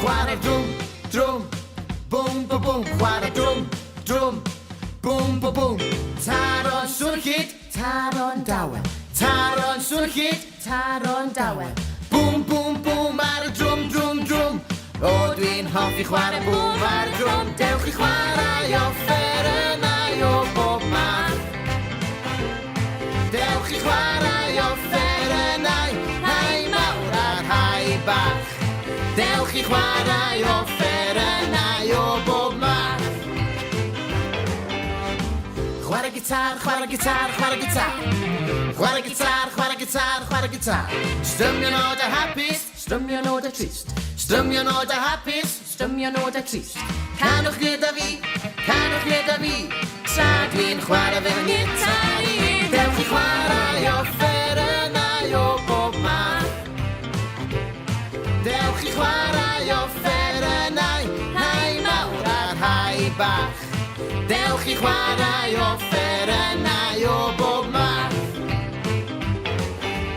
Chwarae drwm, drwm, bwm, bwm, bwm. Chwarae drwm, drwm, bwm, bwm, bwm. Taro'n swnllyd, taro'n dawel. Taro'n swnllyd, taro'n dawel. Bwm, bwm, bwm ar y drwm, drwm, drwm. O, dwi'n hoffi chwarae bwm ar y drwm. Dewch i chwarae offerynnau o bob math. Dewch i chwarae offerynnau, rhai mawr a rhai bach. Dewch i chwarae offerynnau o bob math. Chwarae gitar, chwarae gitar, chwarae gitar. Chwarae gitar, chwarae gitar, chwarae gitar. Strymio nodau hapus, strymio nodau trist. Strymio nodau hapus, strymio nodau trist. Canwch gyda fi, canwch gyda fi, tra dwi'n chwarae fy ngitar i. Dewch i chwarae offerynnau o bob math. Dewch i chwarae offerynnau, rhai mawr a rhai bach. Dewch i chwarae offerynnau o bob math.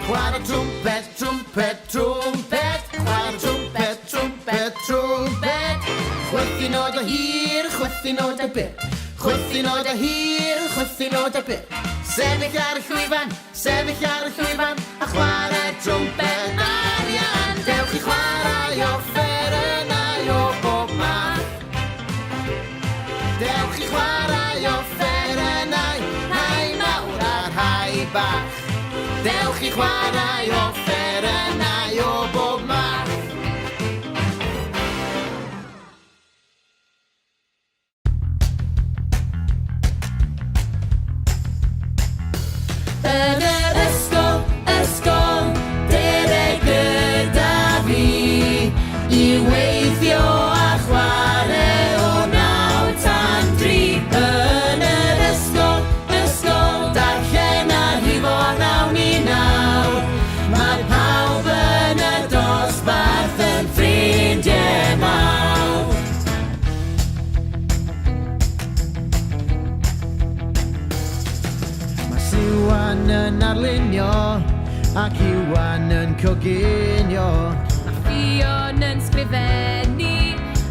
Chwarae trwmped, trwmped, trwmped. Chwarae trwmped, trwmped, trwmped. Chwythu nodau hir, chwythu nodau byr. Chwythu nodau hir, chwythu nodau byr. Sefyll ar y llwyfan, sefyll ar y llwyfan, a chwarae trwmped arian. Dewch i chwarae offerynnau o bob math. Dewch i chwarae offerynnau, rhai mawr a rhai bach. Dewch i chwarae offerynnau o bob math. Yn yr ysgol, ysgol, dere gyda fi i weithio a chwarae o naw tan dri. Yn yr ysgol, ysgol, darllen a rhifo nawn i naw. Mae pawb yn y dosbarth yn ffrindiau mawr. Mae Siwan yn arlunio ac Iwan yn coginio. Mae Ffion yn sgrifennu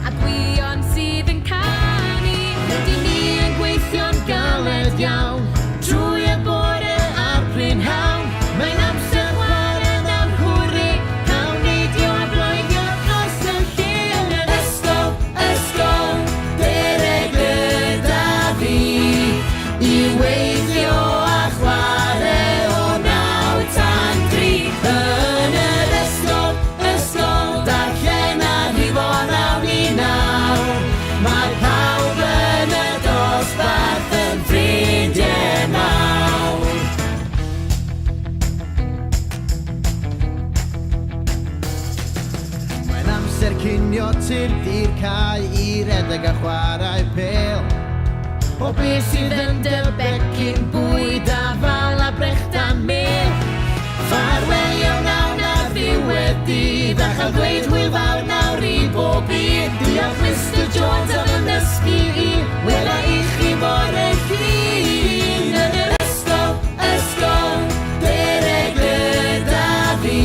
a Gwion sydd yn canu. Rydyn ni yn gweithio'n galed iawn trwy y bore a'r prynhawn. Mae'n amser chwarae nawr, hwrê! Cawn neidio a bloeddio dros y lle yn yr ysgol, ysgol. Dere gyda fi i weithio a chwarae o naw tan dri. Yn yr ysgol, ysgol, darllen a rhifo nawn i naw. Mae pawb yn y dosbarth yn ffrindiau mawr. Mae'n amser cinio, tyrd i'r cae i redeg a chwarae pêl. O be sydd yn dy becyn bwyd afal a brechdan mêl? Ffarwelio wnawn ar ddiwedd dydd a chael dweud hwyl fawr nawr i bob un. Diolch Mister Jones am fy nysgu i, wela i chi bore Llun yn yr ysgol, ysgol, dere gyda fi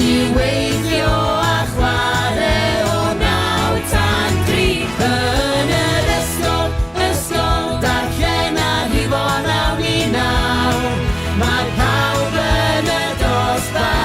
i weithio a chwarae o naw tan dri. Yn yr ysgol, ysgol, darllen a rhifo nawn i naw. Mae pawb yn y dosbarth.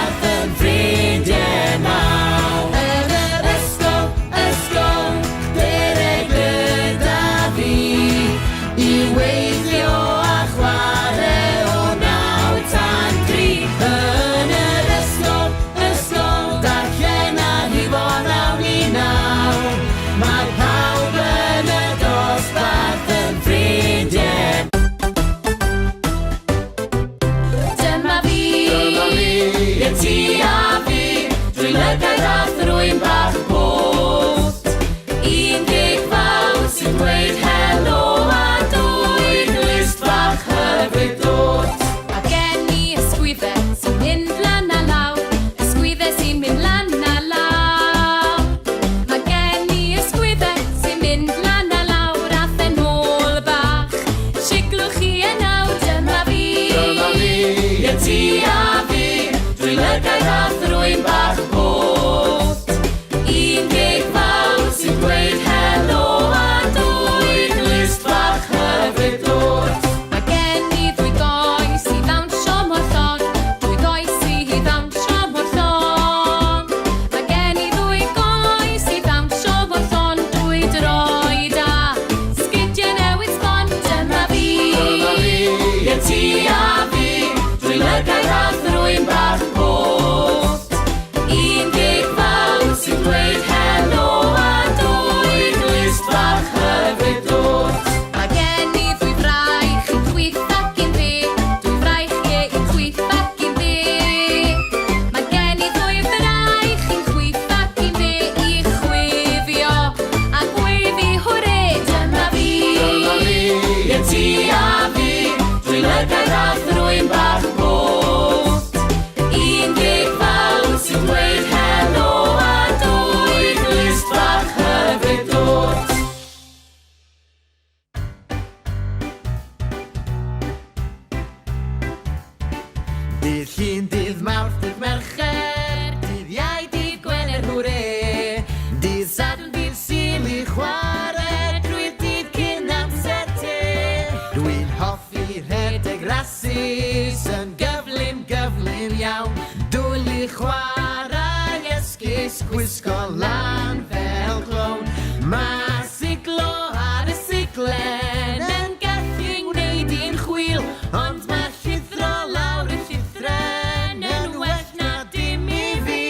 chwarae esgus, gwisgo lan fel clown. Mae siglo ar y siglen yn gallu ngwneud i'n chwil, ond mae llithro lawr y llithren yn well na dim i fi.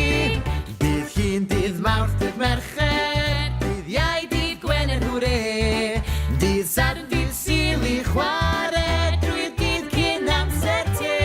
Dydd Llun, dydd Mawrth, dydd Mercher, dydd Iau, dydd Gwener, hwre. Dydd Sadwrn, dydd Sul i chwarae drwy'r dydd cyn amser te.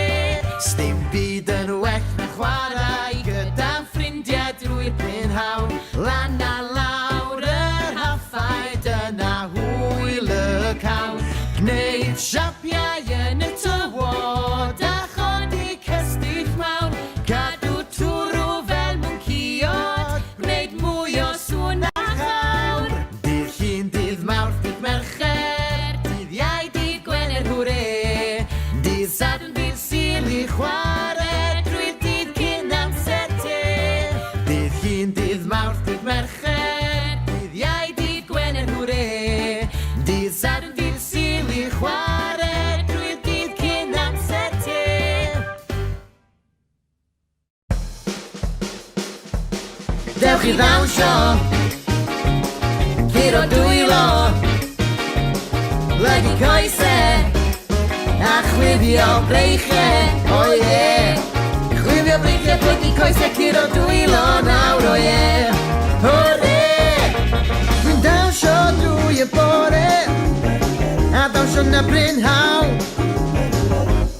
Sdim byd yn well na chwarae gyda'n ffrindiau drwy'r prynhawn. Lan a lawr yr haffau, dyna hwyl y cawn. Gwneud siapiau yn y tywod a chodi cestyll mawr. Cadw twrw fel mwncïod, gwneud mwy o sŵn na chawr. Dydd Llun, dydd Mawrth, dydd Mercher, dydd Iau, dydd Gwener, hwre. Dydd Sadwrn, dydd Sul i chwarae drwy'r dydd cyn amser te. Dydd Llun, dydd Mawrth, dydd Mercher, dydd Iau, dydd Gwener, hwre. Dydd Sadwrn, dydd Sul i chwarae drwy'r dydd cyn amser te. Dewch i ddawnsio, curo dwylo, plygu coese, a chwifio breichiau, o oh ie. Chwifio breichiau, plygu coese, curo dwylo nawr, o oh ie. Hwre! Dwi'n dawnsio drwy y bore, a dawnsio na brynhawn.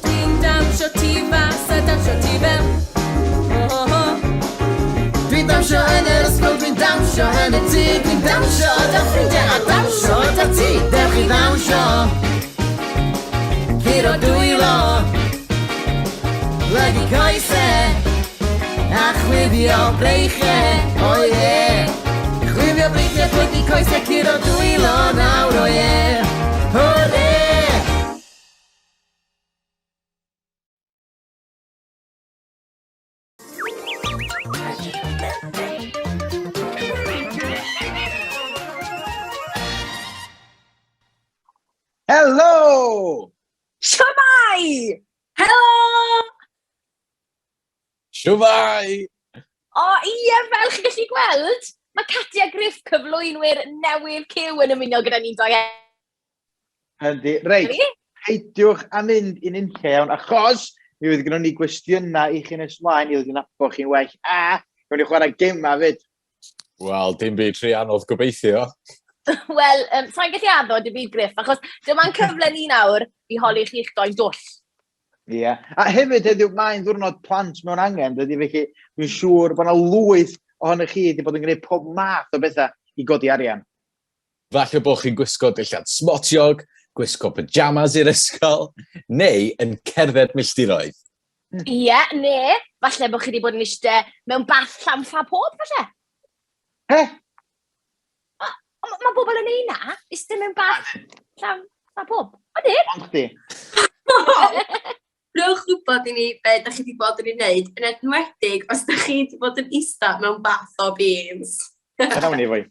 Dwi'n dawnsio tu fas a dawnsio tu fewn. Ho, ho, ho. Dwi'n dawnsio yn yr ysgol, dwi'n dawnsio yn y tŷ, dwi'n dawnsio 'da ffrindiau a dawnsio 'da ti. Dewch i ddawnsio, curo dwylo, plygu coese, a chwifio breichiau, o ie. Chwifio breichiau, plygu coese, curo dwylo nawr, o ie. Hwre! Helo! Shwmae! Helo! Shwmae! O, ie, fel chi'n gallu gweld, mae Katia Griff, cyflwynwyr newydd Cyw yn ymuno gyda ni'n doi Yndi. Reit, peidiwch a mynd i'n unlle iawn, achos mi fydd gynnon ni gwestiynau i chi nes mlaen i ddod i nabod chi'n well, a gawn ni chwarae gemau fyd. Wel, dim byd rhy anodd gobeithio. Wel, um, sa'n gallu addo dim byd Griff, achos dyma'n cyfle ni nawr i holi chi'ch doi'n dwll. Ie. Yeah. A hefyd heddiw, mae'n ddwrnod plant mewn angen, dydy, felly dwi'n siŵr bod yna lwyth ohonych chi wedi bod yn gwneud pob math o bethau i godi arian. Falle bod chi'n gwisgo dillad smotiog, gwisgo pyjamas i'r ysgol, neu yn cerdded milltiroedd. Ie, yeah, ne, falle bod chi wedi bod yn eistedd mewn bath llawn ffa pob, falle. He? Mae ma bobl yn ei na, eistedd mewn bath llawn ffa pob. Odyn? Ond chdi. Rhowch wybod i ni be da chi wedi bod yn ei wneud, yn enwedig os da chi wedi bod yn ista mewn bath o beans. Dyna ni fwy.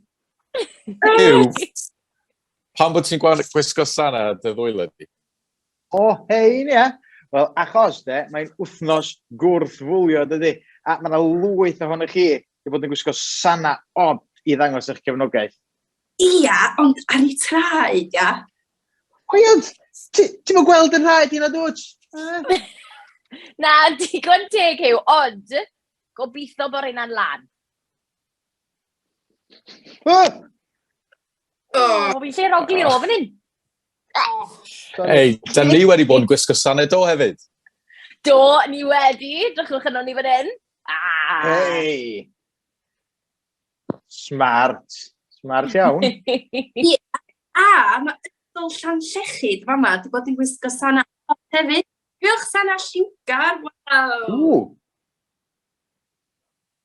Yw, pam bod ti'n gwisgo sana dy ddwylo di? O, hein, ie. Wel, achos, de, mae'n wythnos gwrth-fwlio, dydy. A mae yna lwyth ohonych chi wedi bod yn gwisgo sana od i ddangos eich cefnogaeth. Ia, ond ar ei traed, ia. O ie, ond ti'm yn gweld yn rhaid i na dwt? Eh? Na, digon teg yw, ond gobeithio bod rheina'n lan. Oh! Oh, fi'n lle rogli o fan hyn. Ei, da ni wedi bod yn gwisgo sanau do hefyd. Do, ni wedi. Drychwch yno ni fan hyn. Ah. Hey! Smart. Smart iawn. Ie, a mae ysgol Llanllechid fama 'di bod yn gwisgo sana hefyd. Diolch sana lliwgar, waw! Ww!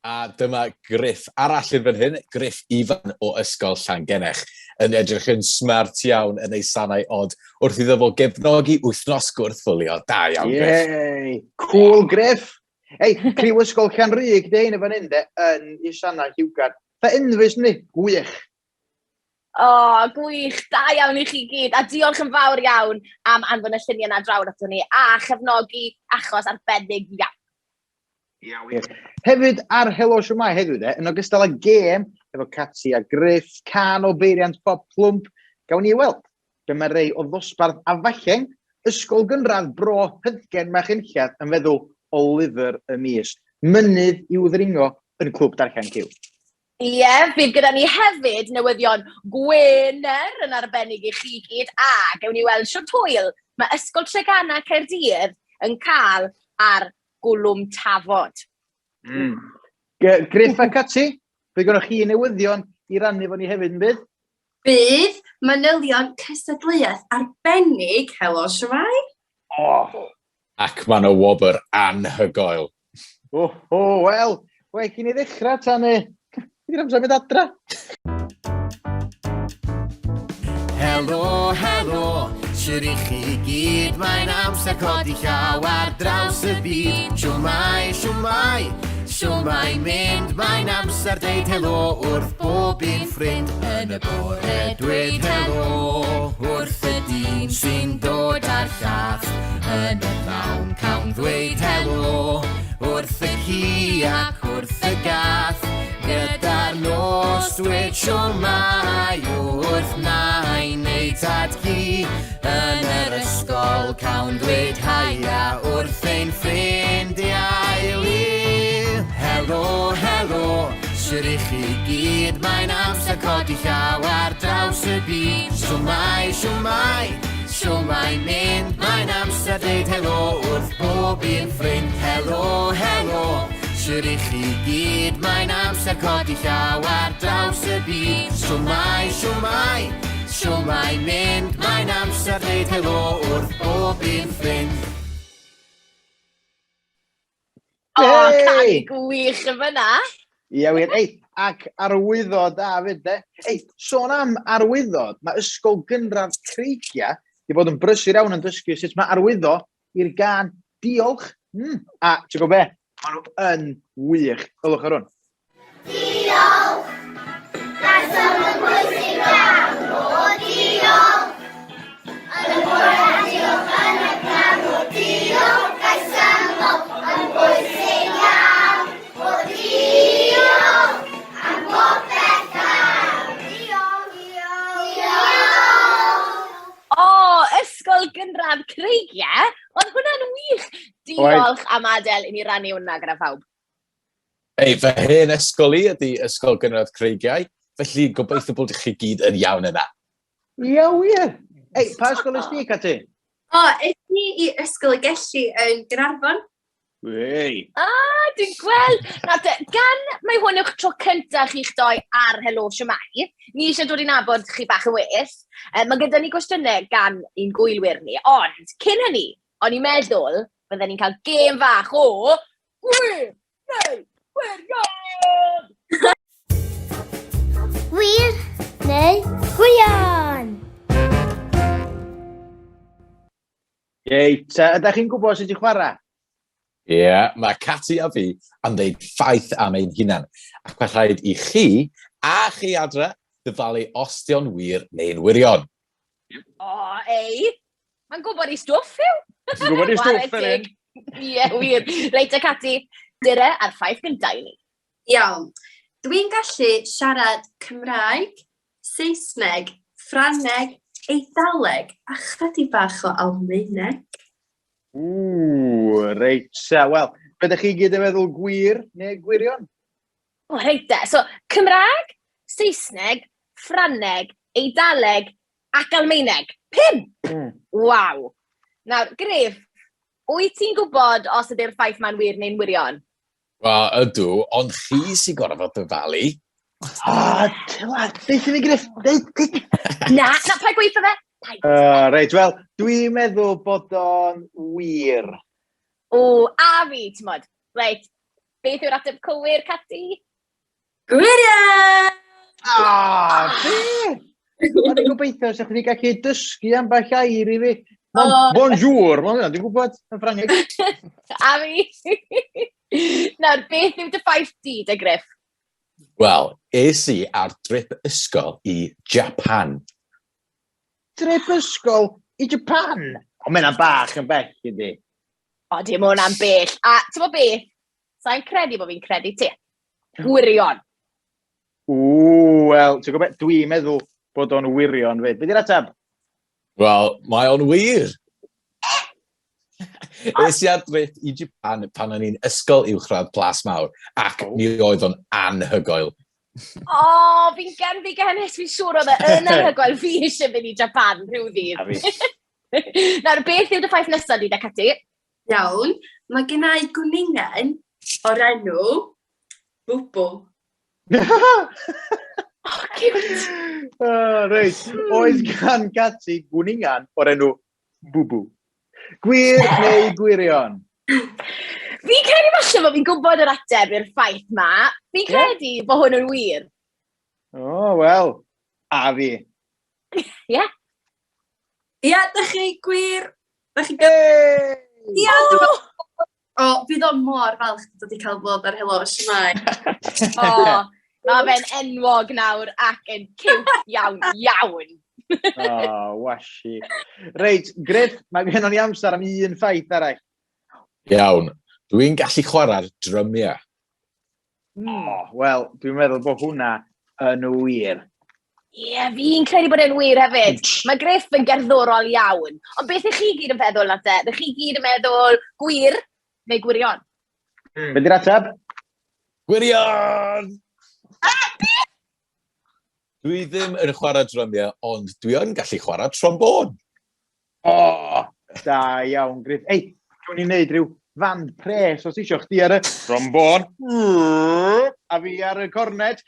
A dyma Griff arall yn fan hyn, Griff Ifan o Ysgol Llangennech, yn edrych yn smart iawn yn ei sanau od wrth iddo fo gefnogi wythnos gwrthfwlio. Da iawn, Griff. Yay! Cool, Griff! Ei, criw Ysgol Llanrug, de, un o fan hyn, de, yn Isanna lliwgar. Fe enfys, ni, gwych. O, oh, gwych, da iawn i chi gyd, a diolch yn fawr iawn am anfon y lluniau yna draw aton ni, a chefnogi achos arbennig iawn. Ia, wir. Hefyd ar Helo Shwmae heddiw de, yn ogystal â gêm efo Cati a Griff, cân o beiriant pop plwmp, gawn ni weld be mae rei o ddosbarth Afallen, Ysgol Gynradd Bro Hyddgen Machynlleth yn feddwl o lyfr y mis. Mynydd i'w ddringo yn Clwb Darllen Cyw. Ie, bydd gyda ni hefyd newyddion Gwener yn arbennig i chi gyd, a gewn ni weld shwt hwyl mae Ysgol Treganna Caerdydd yn cael ar Gwlwm Tafod. Griff a Cati, bydd gennych chi newyddion i rannu efo ni hefyd yn bydd? Bydd manylion cystadleuaeth arbennig Helo Shwmae? Oh. Ac mae yna wobr anhygoel. O, oh, oh, wel, well i ni ddechrau tan e. Ydy'r amser mynd adra. Helo, helo, siwr i chi gyd, mae'n amser codi llaw ar draws y byd. Siwmai, siwmai, siwmai mynd, mae'n amser deud helo wrth bob un ffrind. Yn y bore dweud helo wrth y dyn sy'n dod â'r llath. Yn y pnawn cawn ddweud helo wrth y ci ac wrth y gath. Gyda'r nos dweud siwmai wrth nain neu tad ci. Yn yr ysgol cawn ddweud haia wrth ein ffrindiau lu. Helo, helo, shwd i chi gyd, mae'n amser codi llaw ar draws y byd. Shwmae, shwmae, shwmae mynd, mae'n amser dweud helo wrth bob un ffrind. Helo, helo, shwd i chi gyd, mae'n amser codi llaw ar draws y byd. Shwmae, shwmae, shwmae mynd, mae'n amser dweud helo wrth bob un ffrind. O, oh, canu gwych yn fyna. Ie, wir. Ei, ac arwyddo da fyd, de. Ei, sôn am arwyddo, mae Ysgol Gynradd Creigiau wedi bod yn brysur iawn yn dysgu sut mae arwyddo i'r gân Diolch. A ti'n gwybod be? Maen nhw yn wych. Ylwch ar hwn. Diolch! Rheswm yn bwysig iawn. O, diolch! Yn y bore a diolch yn y pnawn. O, diolch! Gair syml yn bwysig iawn. O, diolch! Am bopeth gawn. Diolch! Diolch! O, Ysgol Gynradd Creigiau! Oedd hwnna'n wych! Diolch am adael i ni rannu hwnna gyda phawb. Ei, fy hen ysgol i ydy Ysgol Gynradd Creigiau, felly gobeithio bod chi gyd yn iawn yna. Ie, wir! Ei, pa ysgol ys di, Cati? O, es i i Ysgol y Gelli yn Gaernarfon. Wei! Ah, dwi'n gweld! Nawr te, gan mai hwn yw'ch tro cyntaf chi'ch doi ar Helo Shwmae, ni eisiau dod i nabod chi bach yn well. Mae gyda ni gwestiynau gan ein gwylwyr ni, ond cyn hynny, o'n i'n meddwl bydden ni'n cael gêm fach o Gwir neu gwirion! Gwir neu gwirion! Reit, te, ydych chi'n gwybod sut i chwarae? Ie, yeah, mae Cati a fi am ddeud ffaith am ein hunan, ac mae rhaid i chi a chi adre ddyfalu os dio'n wir neu'n wirion. O, ei! Mae'n gwybod ei stwff, yw. Mae'n gwybod ei stwff, fel hyn. Ie, wir. Reit, a Cati, dyre ar ffaith gyntaf i ni. Iawn. Dwi'n gallu siarad Cymraeg, Saesneg, Ffrangeg, Eidaleg a chydig bach o Almaeneg. Ww, reit. Wel, be ydych chi gyd yn feddwl gwir neu gwirion? O, reit de. So, Cymraeg, Saesneg, Ffrangeg, Eidaleg ac Almaeneg. 5! Waw! Nawr, Griff, wyt ti'n gwybod os ydy'r ffaith ma'n wir neu'n wirion? Wel, ydw, ond chi sy'n gorfod dyfalu. O, tyla, deutha fi, Griff, deud, deud. Na, na, paid gweithio fe. Paid. Reit, wel, dwi'n meddwl bod o'n wir. O, a fi, ti'mod. Reit, beth yw'r ateb cywir, Cati? Gwirion! Ah, be? O'n i'n gobeithio sa'ch chdi gallu dysgu ambell air i fi. Bon, oh. Bonjour, mae'n hwnna, dwi'n gwybod yn Ffrangeg. A fi. Nawr, beth yw dy ffaith di, dy Griff? Wel, es i ar drip ysgol i Japan. Trip ysgol i Japan? O, mae hynna'n bach yn bell, ydi. O, dim hwnna'n bell. A ti'n gwybod beth? Sa'n credu bod fi'n credu ti. Gwirion. Ww, wel, ti'n gwybod, dwi'n meddwl bod o'n wirion fyd. Be di'r ateb? Wel, mae o'n wir. Es i ar drip i Japan pan o'n i'n ysgol uwchradd Plas Mawr, ac oh. mi oedd o'n anhygoel. O, oh, fi'n genfigenus, fi'n siŵr oedd e yn anhygoel. Fi eisiau fynd i Japan rhyw ddydd. Nawr, beth yw dy ffaith nesaf di, da Cati? Iawn, mae gen i gwningen o'r enw Bwbw. Oh, cute! Oh, reit, oes gan Gati gwningan o'r enw Bwbw. Gwir neu gwirion? Fi'n credu falle bod fi'n gwybod yr ateb i'r ffaith ma. Fi'n credu yeah. bod hwn yn wir. O, oh, wel, a fi. Ie. Yeah. Ie, yeah, dych chi gwir. Dych chi gwir. Ie, oh! O, fydd o mor falch dod i cael bod ar Helo Shwmae. O, mae fe'n enwog nawr ac yn cute iawn, iawn. O, oh, washi. Reit, Griff, mae gennon ni amser am un ffaith arall. Iawn. Dwi'n gallu chwarae'r drymiau. O, oh, wel, dwi'n meddwl bod hwnna yn wir. Ie, yeah, fi'n credu bod e'n wir hefyd. Mae Griff yn gerddorol iawn. Ond beth ych chi gyd yn feddwl na te? Ych chi gyd yn meddwl gwir neu gwirion? Be di'r ateb? Gwirion! Dwi ddim yn chwarae drymiau, ond dwi yn gallu chwarae trombôn. O, oh, da iawn, Griff. Ei, dwi'n ni'n neud rhyw fand pres os eisiau chdi ar y trombôn a fi ar y cornet.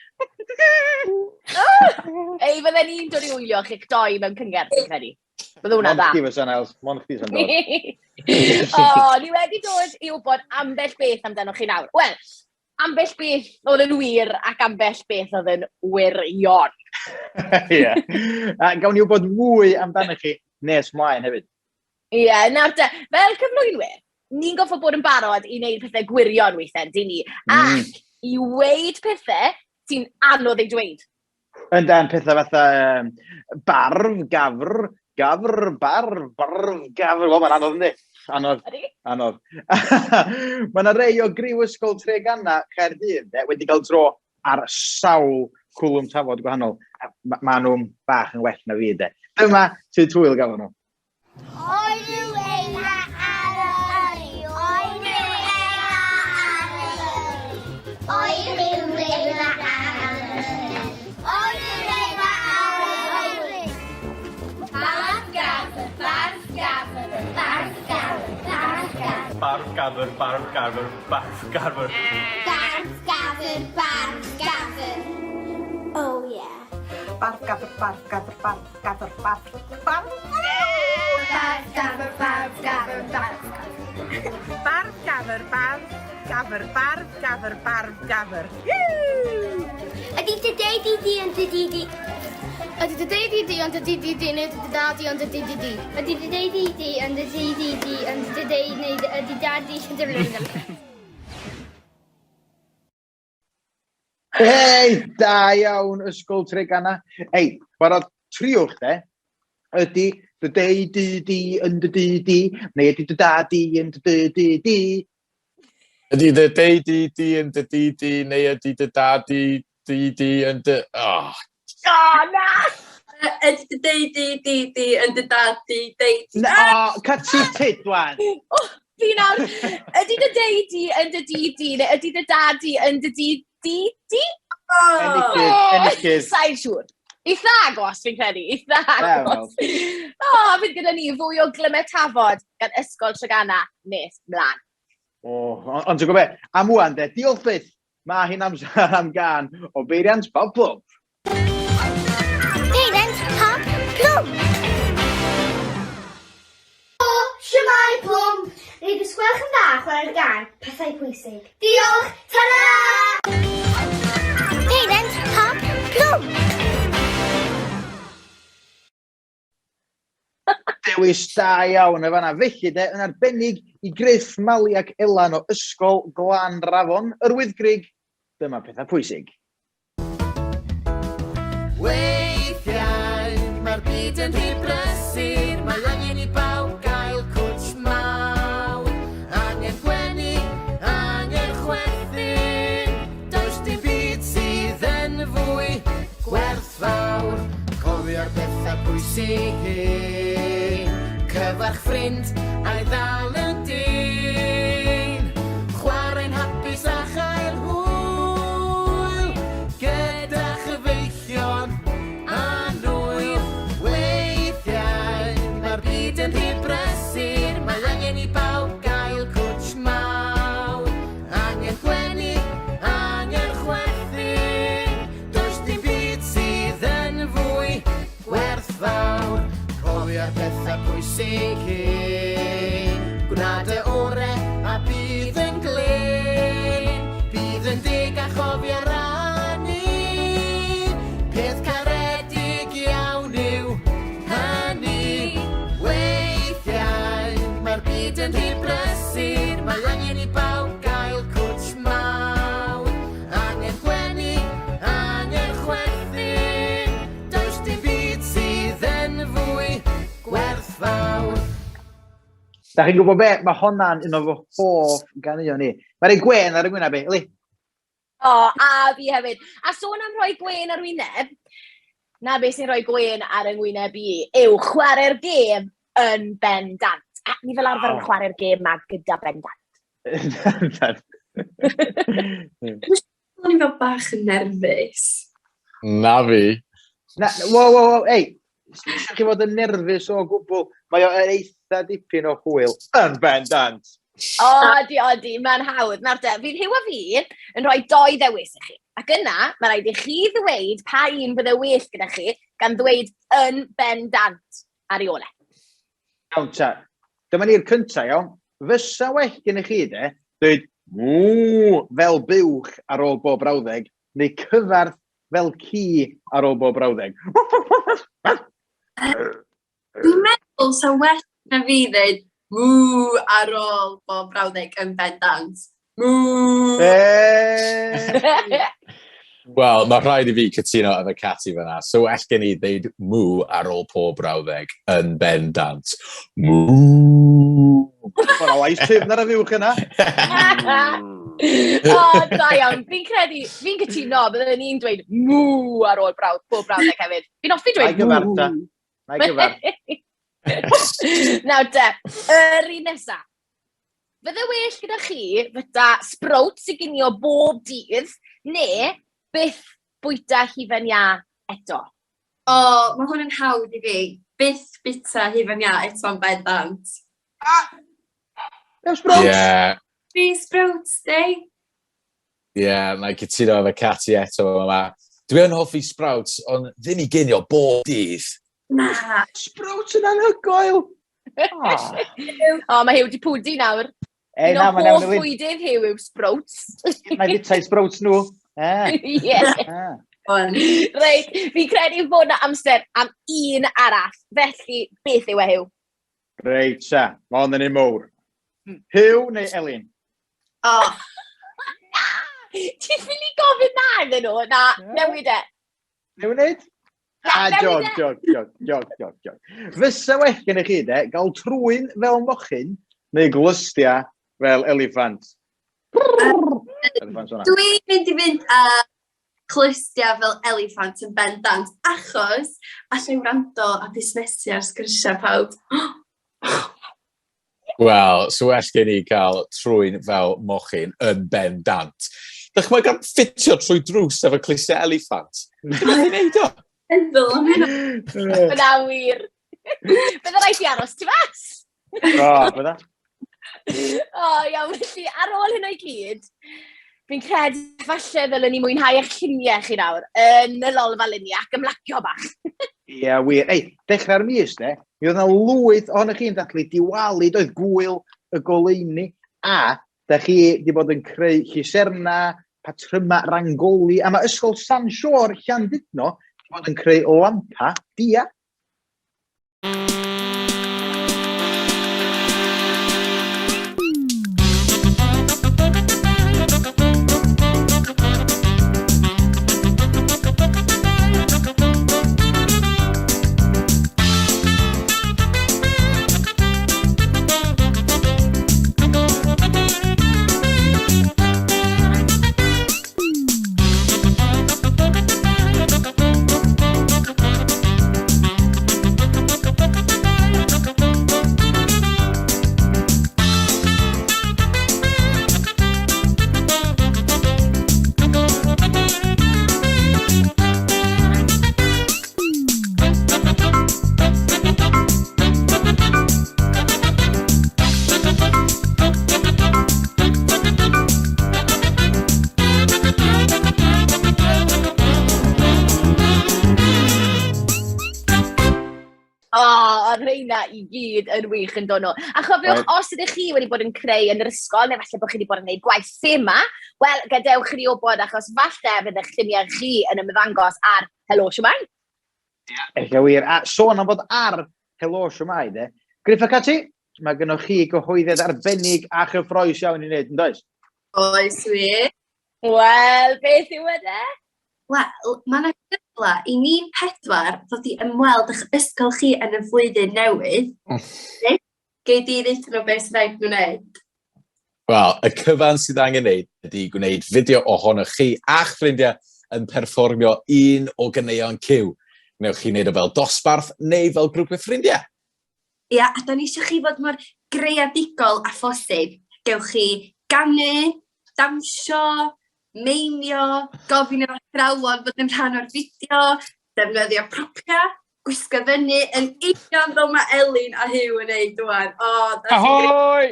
Ei, fydden ni'n dod i wylio chi'ch doi mewn cyngerdd, fi'n credu. Bydde hwnna'n dda. Mond chdi fysa Nels, mond chdi sy'n dod. O, ni wedi dod i wybod ambell beth amdano chi nawr. Wel, ambell beth oedd yn wir ac ambell beth oedd yn wirion. Ie. A gawn ni wybod mwy amdano chi nes mlaen hefyd. Ie, yeah, nawr te, fel cyflwynwyr, ni'n goffo bod yn barod i wneud pethau gwirion weithiau, dyn ni. Ac i weid pethau sy'n anodd ei dweud. Yndan, pethau fatha um, barf, gafr, gafr, barf, barf, gafr. Wel, mae'n anodd, yndi? Anodd, anodd. mae yna rei o griw ysgol Treganna Caerdydd de, wedi cael tro ar sawl cwlwm tafod gwahanol. Mae ma nhw'n bach yn well na fi, de. Dyma sydd twyl gafon nhw. Oerw eira ar y yrru, oerw eira ar y yrru. Oerw eira ar y yrru, oerw eira ar y yrru. Barf gafr, barf gafr, barf gafr, barf gafr. Barf gafr, barf gafr, barf gafr. Barf gafr, barf gafr. Oh yeah. Barf gafr, barf gafr, barf gafr, barf, barf. Barf gafr, barf gafr, barf gafr. Barf gafr, barf gafr, barf gafr, barf gafr. Ydy dy deidi di yn dy di di? Ydy dy deidi di yn dy di di di neu dy dad di yn dy di di di? Ydy dy deidi di yn dy di di di yn dy deidi neu ydy dad di yn dy di Hei, da iawn, Ysgol Treganna. Ei, barod, triwch de, ydy dy dei di di yn dy di di, neu ydy dy da di yn dy dy di di? Ydy dy dei di di yn dy di di, neu ydy dy da di di di yn dy... Oh. Oh, na! Ydy dy dei di di di yn dy da di dei di. Na, oh, cut your tit, wan. Oh, fi nawr, ydy dy dei di yn dy di di, neu ydy dy da di yn dy di di di? Oh. Enillydd, enillydd. Sa'n siŵr. Eitha agos, fi'n credu. Eitha agos. O, oh, fydd gyda ni fwy o glymau tafod gan Ysgol Treganna nes mlaen. O, oh, ond ti'n gwybod be, am wan de, diolch byth, mae hi'n amser am gan o Beiriant Pop Plwmp. Beiriant Pop Plwmp! O, siwmai Plwmp! Rhaid os gwelwch yn dda chwarae'r gan, pethau pwysig. Diolch, ta-ra! Beiriant Pop Plwmp! Dewis da iawn y fanna. Felly de, yn arbennig i Griff, Mali ac Elan o Ysgol Glan Rafon, yr Wyddgrug, dyma pethau pwysig. Weithiau mae'r byd yn rhy brysur, mae angen i bawb gael cwtsh mawr. Angen gwenu, angen chwerthin. pwysig hyn. Cyfarch ffrind a'i ddal yn dyn. Chwarae'n hapus a chael hwyl gyda chyfeillion annwyl. Weithiau mae'r byd yn rhy brysur, mae angen i bawb gael cwtsh mawr. Angen gwenu, angen chwerthin, does dim byd sydd yn fwy gwerthfawr. Cofio'r pethau pwysig hyn, gwna dy ore a bydd yn glên. Bydd yn deg a chofio rannu, peth caredig iawn yw hynny. Weithiau mae'r byd yn rhy brysur, mae angen i bawb gael cwtsh mawr. Angen gwenu, angen chwerthin, does dim byd sydd yn fwy gwerthfawr. Da chi'n gwybod be? Mae honna'n un o fy hoff ganeuon i. Mae'n rhoi gwên ar y ngwyneb i, Eli. O, a fi hefyd. A sôn am rhoi gwên ar wyneb, na beth sy'n rhoi gwên ar yng ngwyneb i yw chwarae'r gêm yn bendant. A ni fel arfer yn chwarae'r gêm ma gyda bendant. Bendant. O'n i'n fel bach yn nerfus. Na fi. Na, wo, wo, wo, ei, eisiau chi fod yn nerfus o gwbl. Mae o yn eitha dipyn o hwyl yn bendant. O, di, o, di, mae'n hawdd. Nawr te, fydd Huw a fi yn rhoi doi ddewis i chi. Ac yna, mae rhaid i chi ddweud pa un fydde well gyda chi, gan ddweud yn bendant ar ei ôl e. Iawn ta. Dyma ni'r cynta, iawn. Fysa well gennych chi, de, dweud mŵ fel buwch ar ôl bob brawddeg, neu cyfarth fel ci ar ôl bob brawddeg. Dwi'n meddwl sa well na fi ddeud mŵ ar ôl bob brawddeg yn bendant. Mŵ! Wel, mae rhaid i fi cytuno efo Cati fyna. So well gen i ddeud mŵ ar ôl pob brawddeg yn bendant. Mŵ! Mae'n lais tyfn ar y fuwch yna. O, da iawn. Fi'n credu, fi'n cytuno, byddwn ni'n dweud mŵ ar ôl brawd, pob brawddeg hefyd. Fi'n hoffi dweud mŵ. Na'i gyfarth ta. Na'i gyfarth. Nawr te, yr un nesa. Fydde well gyda chi fyta sprouts i ginio bob dydd, neu byth bwyta hufen iâ eto? O, mae hwn yn hawdd i fi. Byth bwyta hufen iâ eto'n bendant. Ah! Sprouts! Yeah. Fi sprouts, di. Ie, yeah, na i cytuno efo Cati eto yma. Dwi yn hoffi sprouts, ond ddim i ginio bob dydd. Na. Sprouts yn anhygoel! Oh. O, mae Huw di pwdu nawr. Ei, Un na, o mae'n iawn hoff i fi. fwydydd Huw yw sprouts. Mae fitau sprouts nhw. Eh. Ie. Ah. Reit, fi'n credu fod na amser am un arall. Felly, beth yw e, Huw? Reit, ta. Mae hwn yn un mowr. Huw neu Elin? O. Na! Ti'n ffili gofyn na iddyn nhw? Na, newid e. Newid? Na, Ah, jog, newid e. jog, jog, jog, jog, jog. Fysa well gennych chi, de, gael trwyn fel mochyn neu glustia fel eliffant. Eliffant hwnna. Dwi'n mynd i fynd â clustia fel eliffant yn bendant, achos allai wrando a busnesu ar sgyrsiau pawb. Wel, so well gen i gael trwyn fel mochyn yn bendant. Dychmyg am ffitio trwy drws efo clustiau eliffant. Dwi'n methu neud o. Meddwl am hynna. Byna wir. Bydde rhaid i aros tu fas. O, bydda. O, iawn, felly ar ôl hynna i gyd, fi'n credu falle ddylen ni mwynhau eich lluniau chi nawr yn y lolfa luniau ac ymlacio bach. Ie, yeah, wir. Ei, dechrau'r mis, de, mi oedd yna lwyth ohonych chi'n dathlu Diwali, doedd gwyl y goleuni, a da chi wedi bod yn creu llyserna, patryma rangoli, a mae Ysgol San Siôr Llandudno wedi bod yn creu lampa dia. reina i gyd yn wych yn dod nhw. A chofiwch, os ydych chi wedi bod yn creu yn yr ysgol, neu falle bod chi wedi bod yn gwneud gwaith thema, wel, gadewch i ni wybod, achos falle fydd eich lluniau chi yn ymddangos ar Helo Shwmae. Ella wir. A sôn am fod ar Helo Shwmae, de. Griff a Cati, mae gennych chi gyhoeddiad arbennig a chyffroes iawn i wneud, yn does? Oes wir. Wel, beth yw e de? Wel, mae yna gyfle i ni'n pedwar ddod i ymweld â'ch ysgol chi yn y flwyddyn newydd. Gei di ddeutha nhw beth sy'n rhaid nhw wneud? Wel, y cyfan sydd angen wneud ydy gwneud fideo ohonoch chi a'ch ffrindiau yn perfformio un o ganeuon Cyw. Wnewch chi wneud o fel dosbarth neu fel grŵp o ffrindiau. Ia, a da ni eisiau chi fod mor greadigol â phosib. Gewch chi ganu, dawnsio, meimio, gofyn i'r athrawon fod yn rhan o'r fideo, defnyddio propiau, gwisgo fyny yn union fel mae Elin a Huw yn neud ŵan. O, da chi'n grêt. Ahoi!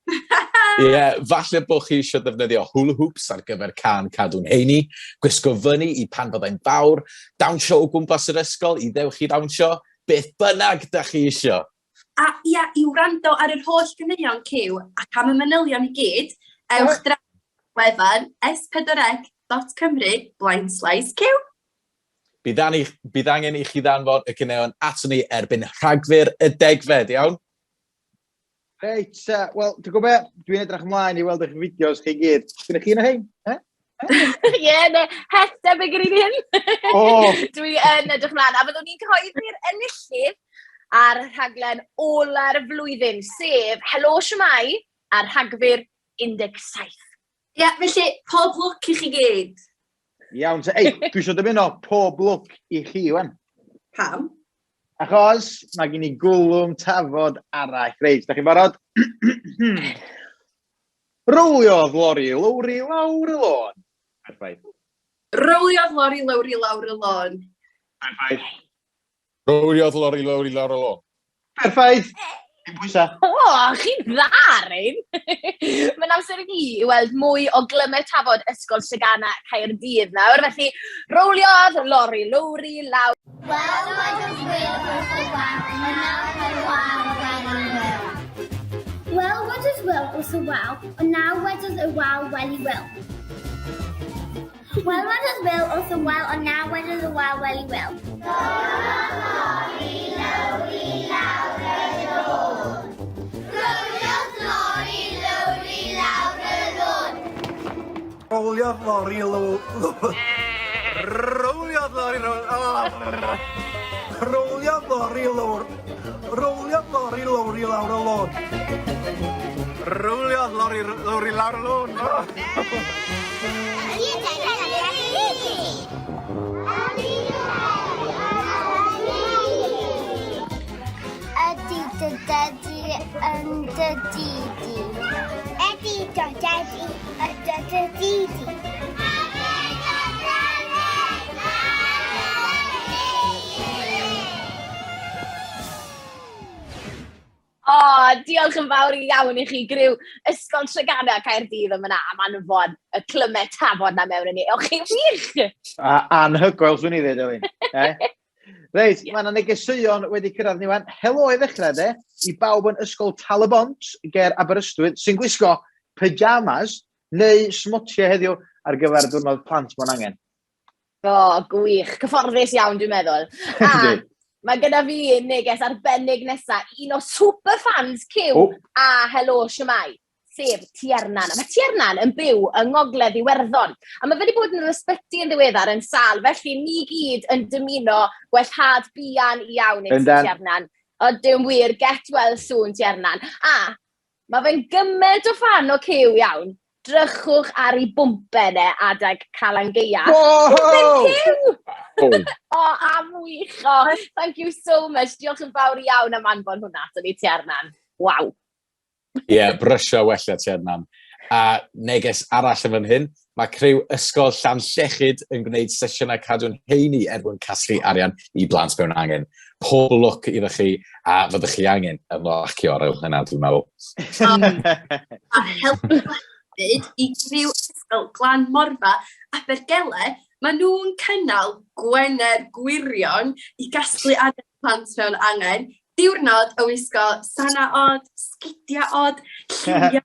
Ie, yeah, falle bod chi eisiau defnyddio hula hoops ar gyfer cân Cadw'n Heini, gwisgo fyny i Pan Fyddai'n Fawr, dawnsio o gwmpas yr ysgol i Ddewch i Ddawnsio, beth bynnag da chi isio. A ia, i wrando ar yr holl ganeuon Cyw ac am y manylion i gyd, ewch draw wefan s4c.cymru blaenslaes Cyw. Bydd, ani, bydd angen i chi ddanfon y caneuon aton ni erbyn Rhagfyr y degfed, iawn? Reit, uh, wel, ti'n gwybod be? Dwi'n edrych ymlaen i weld eich fideos chi gyd. Gyda chi yna hein? Eh? Ie, yeah, ne, het debyg yr un hyn. Oh. Dwi yn edrych ymlaen. A fyddwn ni'n cyhoeddi'r enillydd ar rhaglen ola'r flwyddyn, sef Helo Shwmae ar Rhagfyr 17. Ie, yeah, felly, pob lwc i chi gyd. Iawn, te. Ei, dwi eisiau dymuno pob lwc i chi, wan. Pam? Achos mae gen i gwlwm tafod arall. Reit, da chi'n barod? Rowliodd lori lowri lawr y lôn. Perffaith. Rowliodd lori lowri lawr y lôn. Perffaith. Rowliodd lori lowri lawr y lôn. Perffaith! Dim pwysa. O, chi'n dda, Rein! Mae'n amser i ni i weld mwy o glymau tafod Ysgol Treganna Caerdydd nawr. Felly, rowliodd lori lowri lawr. Wel, wedodd Wil wrth y wal, ond nawr mae'r wal wedi Wil. Wel, wedodd Wil wrth y wal, ond nawr wedodd y wal wel i Wil. Wel, wedodd Wil wrth y wal, ond nawr wedodd y wal wel i Wil. Rowliodd lori lowri lawr y lôn. Rowliodd lori lowri lawr y lôn. Rowliodd lori low... Rowliodd lori row... Rowliodd lori lowr... Rowliodd lori lowri lawr y lôn. Rowliodd lori lowri lawr y lôn. Ydy dy dadi yn dy dŷ di? Ydy dy dadi yn dy dŷ di? O, diolch yn fawr iawn i chi, griw Ysgol Treganna Caerdydd am yna, am anfon y clymau tafod na mewn i ni. O, chi'n wych! A, anhygoel, swn i ddweud, Elin. Eh? Reit, yeah. Mae yna negeseuon wedi cyrraedd ni wan. Helo i ddechrau, de, i bawb yn Ysgol Tal-y-bont ger Aberystwyth sy'n gwisgo pyjamas neu smotiau heddiw ar gyfer diwrnod plant mewn angen. O, gwych. Cyfforddus iawn, dwi'n meddwl. A mae gyda fi neges arbennig nesaf, un o super fans Cyw oh. a Helo Shwmae, sef Tiernan. A mae Tiernan yn byw yng Ngogledd Iwerddon. A mae fe wedi bod yn yr ysbyty yn ddiweddar yn sâl, felly ni gyd yn dymuno gwellhad buan iawn i ti, Tiernan. O, dim wir, get well soon, Tiernan. A Mae fe'n gymaint o ffan o Cyw iawn. Drychwch ar ei bwmpen e adeg Calan Gaeaf. Bwmpen Cyw! O, am wych! O, thank you so much. Diolch yn fawr iawn am anfon hwnna aton ni, Tiernan. Waw. Ie, yeah, brysio wella Tiernan. A neges arall yn fan hyn, mae criw Ysgol Llanllechid yn gwneud sesiynau cadw'n heini er mwyn casglu arian i blant mewn angen. Pob lwc iddo chi, a fyddwch chi angen ymlacio ar ôl hynna, dwi'n meddwl. A helpu hefyd i griw Ysgol Glan Morfa Abergele, maen nhw'n cynnal Gwener Gwirion i gasglu arian plant mewn angen. Diwrnod o wisgo sana od, sgidiau od, lliwiau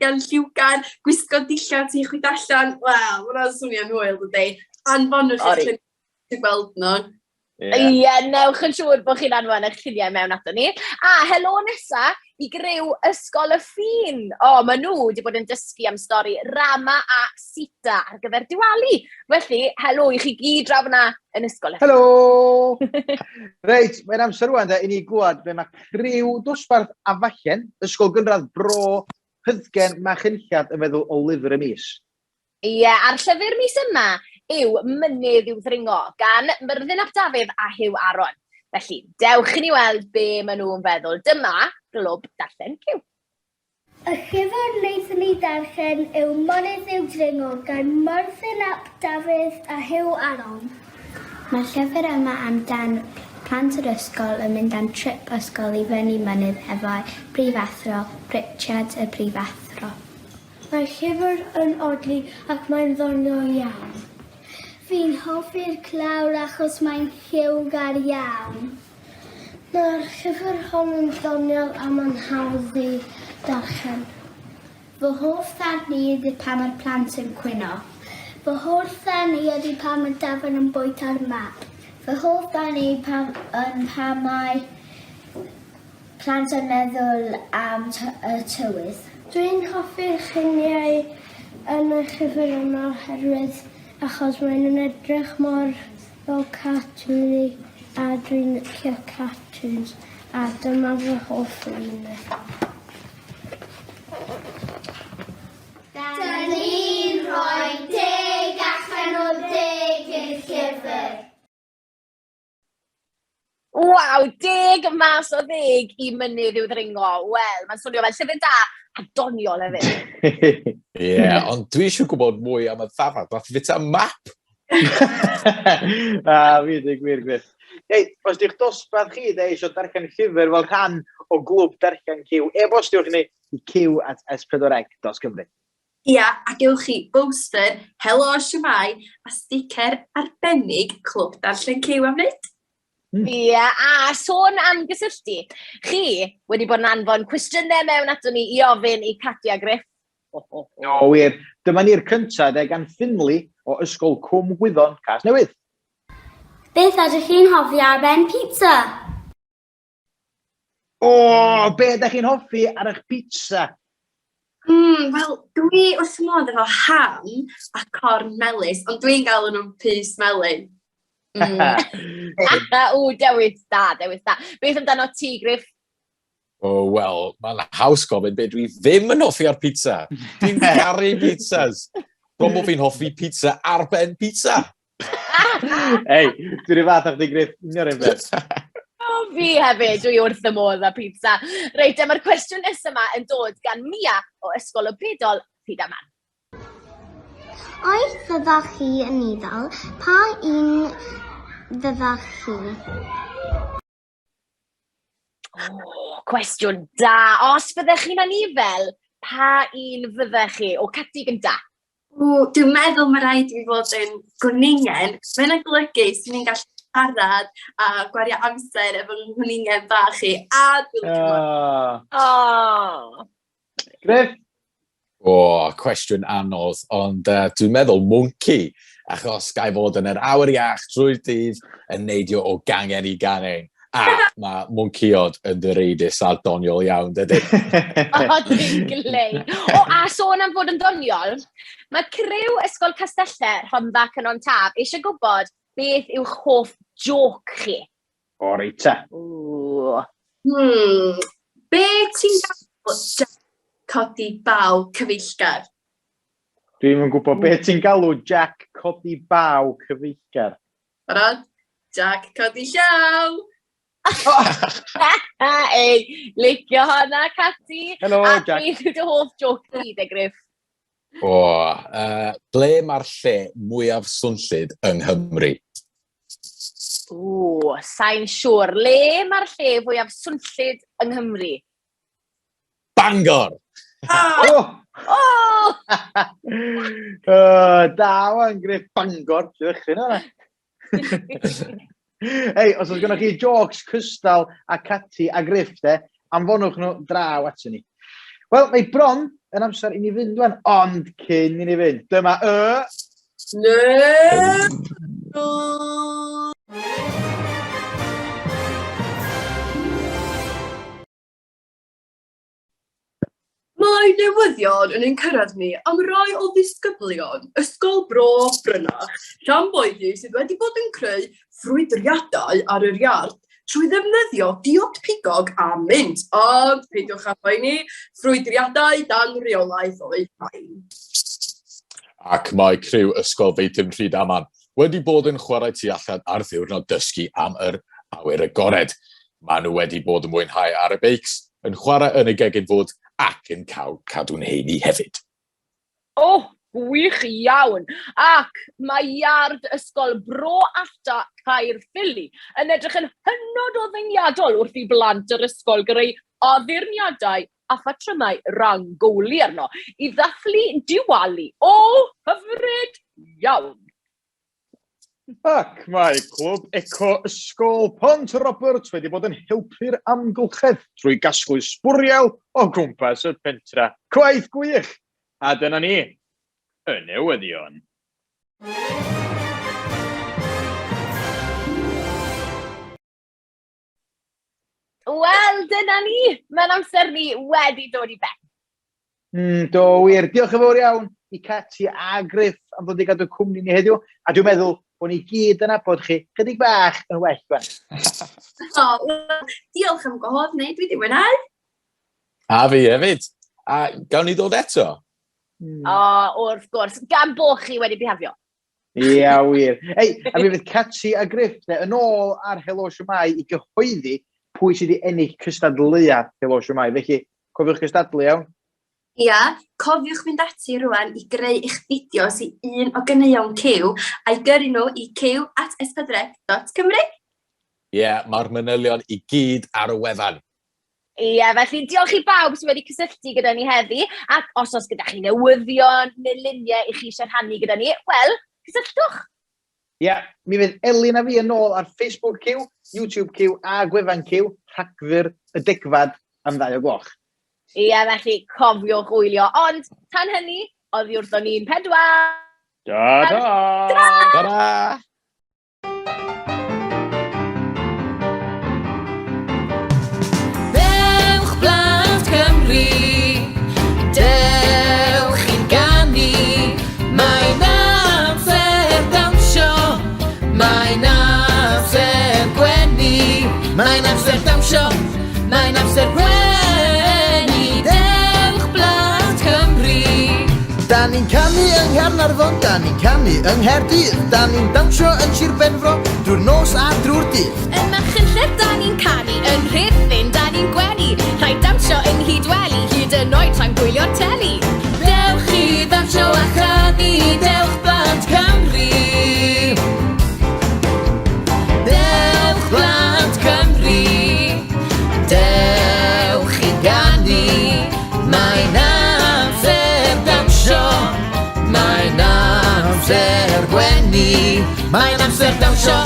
gan lliwgar, gwisgo dillad ti'n chwith allan. Wel, mae hwnna'n swnio'n hwyl, dydy. Anfonwch eich lluniau i gweld nhw. Ie, yeah. yeah, newch yn siŵr bod chi'n anfon eich lluniau mewn ato ni. A helo nesa i griw Ysgol y Ffin. O, oh, maen nhw wedi bod yn dysgu am stori Rama a Sita ar gyfer Diwali. Felly, helo i chi gyd draw fyna yn Ysgol y Ffin. Helo! Reit, mae'n amser rwan de, i ni glwad be mae criw dosbarth Afallen, Ysgol Gynradd Bro Hyddgen Machynlleth yn feddwl o lyfr y mis. Ie, a'r llyfr mis yma yw Mynydd i'w ddringo gan Myrddin ap Dafydd a Huw Aaron. Felly, dewch i ni weld be maen nhw'n feddwl. Dyma Glwb Darllen Cyw. Y llyfr wnaethon ni ddarllen yw Mynydd i'w Dringo gan Myrddin ap Dafydd a Huw Aaron. Mae'r llyfr yma amdan plant yr ysgol yn mynd am trip ysgol i fyny mynydd efo'u prifathro, Richard y Prifathro. Mae'r llyfr yn odli ac mae'n ddoniol iawn. Fi'n hoffi'r clawr achos mae'n lliwgar iawn. Mae'r llyfr hon yn ddoniol a mae'n hawdd i darllen. Fy hoff ddarn i ydy pan mae'r plant yn cwyno. Fy hoff ddarn i ydy pan mae Dafydd yn bwyta'r map. Fy hoff ddarn i pan yn pan mae Plant yn meddwl am y tywydd. Dwi'n hoffi'r lluniau yn y llyfr yma oherwydd achos maen nhw'n edrych mor fel cartoon i a dwi'n licio cartoons a dyma fy hoff lun i. Da ni'n rhoi deg allan o ddeg i'r llyfr. Waw, 10 mas o 10 i Mynydd i'w ddringo. Wel, mae'n swnio fel llyfr da a doniol hefyd. Ie, yeah, ond dwi eisiau gwybod mwy am y ddafad. Nath fita map. A, fi dweud gwir, Griff. Hei, os di'ch dosbarth chi de eisiau darllen llyfr fel rhan o glwb darllen Cyw, e-bostiwch ni i cyw@s4c.cymru. Ia, a gewch chi boster Helo Shwmae a sticer arbennig Clwb Darllen Cyw am wneud. Ie, a sôn am gysylltu, chi wedi bod yn anfon cwestiynau mewn ato ni i ofyn i Cadi a Griff. O, o, o. O wir, dyma ni'r cyntaf de gan Finley o Ysgol Cwm Gwyddon, Casnewydd. Beth ydych chi'n hoffi ar ben pizza? O, be ydych chi'n hoffi ar eich pizza? Wel, dwi wrth fy modd efo ham a corn melys, ond dwi'n galw nhw'n pys melyn. O, dewis da, dewis da. Beth amdano ti, Griff? O, wel, mae'n haws gofyn be dwi ddim yn hoffi ar pizza. Dwi'n caru pizzas. Bron bod fi'n hoffi pizza ar ben pizza. Ei, dwi'n rhyw fath â chdi, Griff, union un peth. O, fi hefyd, dwi wrth y modd â pizza. Reit, mae'r cwestiwn nesaf yma yn dod gan Mia o Ysgol y Bedol, Rhydaman. Os fyddech chi yn meddwl, pa un fyddech chi? O, cwestiwn da. Os fyddech chi'n anifel, pa un fyddech chi? O, Cati gynta. O, dwi'n meddwl mae rhaid i fi fod yn gwningen. Mae hynna'n golygu 'swn i'n gallu siarad a gwario amser efo nghwningen bach i, a dwi'n licio oh. Oh. Griff? O, cwestiwn anodd, ond dwi'n meddwl mwnci, achos ga i fod yn yr awyr iach drwy'r dydd yn neidio o gangen i gangen. A mae mwncïod yn ddireidus a doniol iawn, dydy? O, dwi'n glei. O, a sôn am fod yn doniol, mae criw Ysgol Castellau Rhondda Cynon Taf eisiau gwybod beth yw'ch hoff jôc chi. O, reit ta. Ww. Be ti'n galw Jack codi baw cyfeillgar? Dwi'm yn gwybod be ti'n galw Jack codi baw cyfeillgar. Barod? Jack codi llaw! Ei, licio hwnna, Cati. Helo, A Jack. beth yw dy hoff joke di, de, Griff? O, ble mae'r lle mwyaf swnllyd yng Nghymru? Ww, sa'n siŵr. Le mae'r lle fwyaf swnllyd yng Nghymru? Bangor! Oh! Oh! Da wan, Griff, Bangor. Ti'n ddechrau na? Hei, os oes gennych chi jokes cystal a Cati a Griff, de, anfonwch nhw draw ato ni. Wel, mae bron yn amser i ni fynd wan, ond cyn i ni fynd, dyma y... Ne! Mae newyddion yn ein cyrraedd ni am rai o ddisgyblion Ysgol Bro Brynach, Llanboidy sydd wedi bod yn creu ffrwydriadau ar yr iard trwy ddefnyddio diod pigog a mint. Ond peidiwch â phoeni, ffrwydriadau dan reolaeth oedd rhain. Ac mae criw Ysgol Feithrin Rhydaman wedi bod yn chwarae tu allan ar ddiwrnod dysgu am yr awyr agored. Maen nhw wedi bod yn mwynhau ar y beics, yn chwarae yn y gegin fwyd ac yn cael cadw'n heini hefyd. O, gwych iawn! Ac mae iard ysgol Bro Allta Caerffili yn edrych yn hynod o ddeniadol wrth i blant yr ysgol greu addurniadau a phatrymau rangoli arno i ddathlu Diwali. O, hyfryd iawn! Ac mae Clwb Eco Ysgol Pont Roberts wedi bod yn helpu'r amgylchedd trwy gasglu sbwriel o gwmpas y pentra. Gwaith gwych! A dyna ni, y newyddion. Wel, dyna ni! Mae'n amser ni wedi dod i ben. Do wir. Diolch yn fawr iawn i Cati a Griff am ddod i gadw cwmni ni heddiw. A dwi'n meddwl bod ni gyd yn nabod chi chydig bach yn well gwan. O, wel, diolch am gwahodd ni, dwi wedi mwynhau. A fi hefyd. A gawn ni ddod eto? O, wrth gwrs, gan bo chi wedi bihafio. Ia, wir. Ei, a mi fydd Cati a Griff de, yn ôl ar Helo Shwmae i gyhoeddi pwy sydd wedi ennill cystadleuaeth Helo Shwmae. Felly, cofiwch gystadlu, iawn? Ia, cofiwch fynd ati rwan i greu eich fideos i un o ganeuon Cyw a'i gyrru nhw i cyw@s4c.cymru. Ie, mae'r manylion i gyd ar y wefan. Ie, felly diolch i bawb sydd wedi cysylltu gyda ni heddi, ac os oes gyda chi newyddion neu luniau i chi eisiau rhannu gyda ni, wel, cysylltwch! Ie, mi fydd Elin a fi yn ôl ar Facebook Cyw, YouTube Cyw a gwefan Cyw, Rhagfyr y degfad am 2 o gloch. Ie, felly cofiwch wylio, ond tan hynny, oddi wrthon ni'n pedwar! Ta-ta! Ta-ra! Dewch blant Cymru, dewch i'n ganu, mae'n amser dawnsio, mae'n amser gwenu, mae'n amser dawnsio, mae'n amser gwenu, dewch blant Cymru. Da ni'n canu yng Nghaernarfon, da ni'n canu yng Nghaerdydd, da ni'n dawnsio yn Sir Benfro, drwy'r nos a drwy'r dydd. Ym Machynlleth da ni'n canu, yn Rhuthun da ni'n gwenu, rhaid dawnsio yng Nghydweli, hyd yn oed tra'n gwylio'r teli. Dewch i ddawnsio a chanu, dewch blant Cymru. Dewch blant Cymru, dewch i ganu. Mae'n amser dawnsio, mae'n amser gwenu. Mae'n amser dawnsio,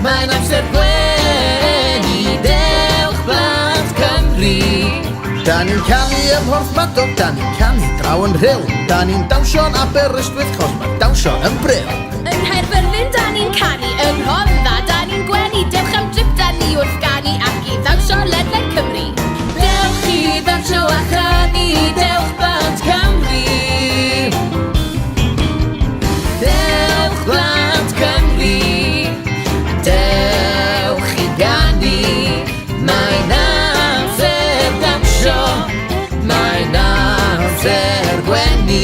mae'n amser gwenu. Dewch blant Cymru. Da ni'n canu ym Mhorthmadog, da ni'n canu draw yn Rhyl. Da ni'n dawnsio'n Aberystwyth, chos mae dawnsio yn bril. Yng Nghaerfyrddin da ni'n canu, yng Rhondda da ni'n gwenu. Dewch am drip da ni wrth ganu ac i ddawnsio ledled Cymru. Dewch i ddawnsio a chanu, dewch blant Cymru. Dewch blant Cymru, dewch i ganu. Mae'n amser dawnsio, mae'n amser gwenu.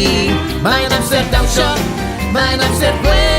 Mae'n amser dawnsio, mae'n amser gwenu.